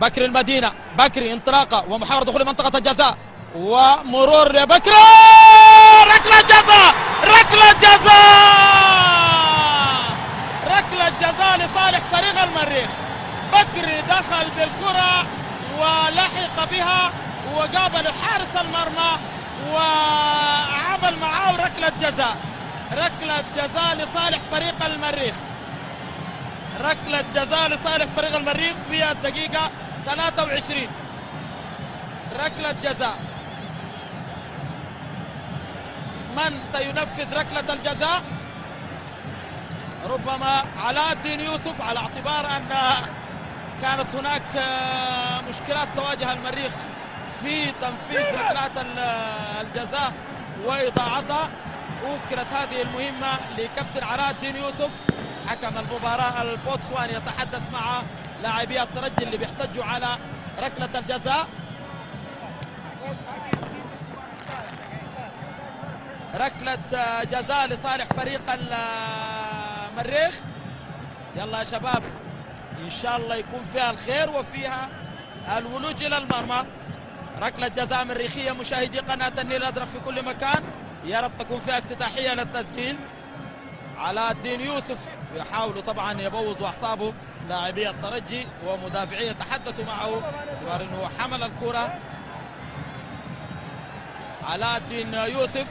بكري المدينة، بكري انطلاقة ومحاولة دخول منطقة الجزاء ومرور لبكري، ركلة جزاء، ركلة جزاء، ركلة جزاء لصالح فريق المريخ. بكري دخل بالكرة ولحق بها وقابل حارس المرمى وعمل معاه ركلة جزاء. ركلة جزاء لصالح فريق المريخ، ركلة جزاء لصالح فريق المريخ في الدقيقة 23. ركلة جزاء، من سينفذ ركلة الجزاء؟ ربما علاء الدين يوسف، على اعتبار أن كانت هناك مشكلات تواجه المريخ في تنفيذ ركلات الجزاء وإضاعتها. أوكلت هذه المهمة لكابتن علاء الدين يوسف. حكم المباراة البوتسواني يتحدث مع لاعبي الترجي اللي بيحتجوا على ركلة الجزاء. ركلة جزاء لصالح فريق المريخ. يلا يا شباب، إن شاء الله يكون فيها الخير وفيها الولوج إلى المرمى. ركلة جزاء مريخية مشاهدي قناة النيل الأزرق في كل مكان، يا رب تكون فيها افتتاحية للتسجيل. علاء الدين يوسف يحاولوا طبعا يبوظوا أعصابه لاعبي الترجي ومدافعيه يتحدثوا معه باعتبار انه حمل الكرة. علاء الدين يوسف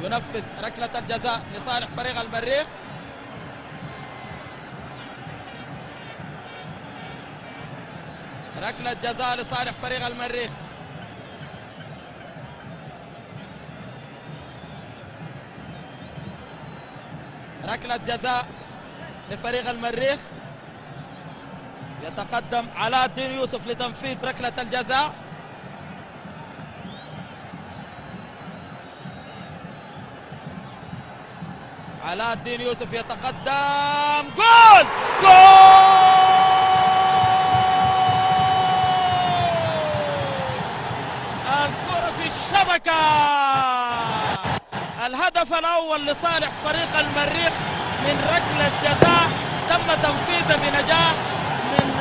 ينفذ ركلة الجزاء لصالح فريق المريخ. ركلة جزاء لصالح فريق المريخ. ركلة جزاء لفريق المريخ. يتقدم علاء الدين يوسف لتنفيذ ركلة الجزاء. علاء الدين يوسف يتقدم، جول جول، الكرة في الشبكة. الهدف الأول لصالح فريق المريخ من ركلة جزاء تم تنفيذه بنجاح من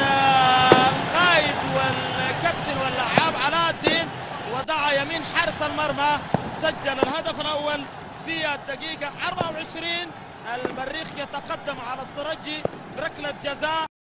القائد والكابتن واللاعب علاء الدين، وضع يمين حارس المرمى، سجل الهدف الأول في الدقيقة 24. المريخ يتقدم على الترجي بركلة جزاء.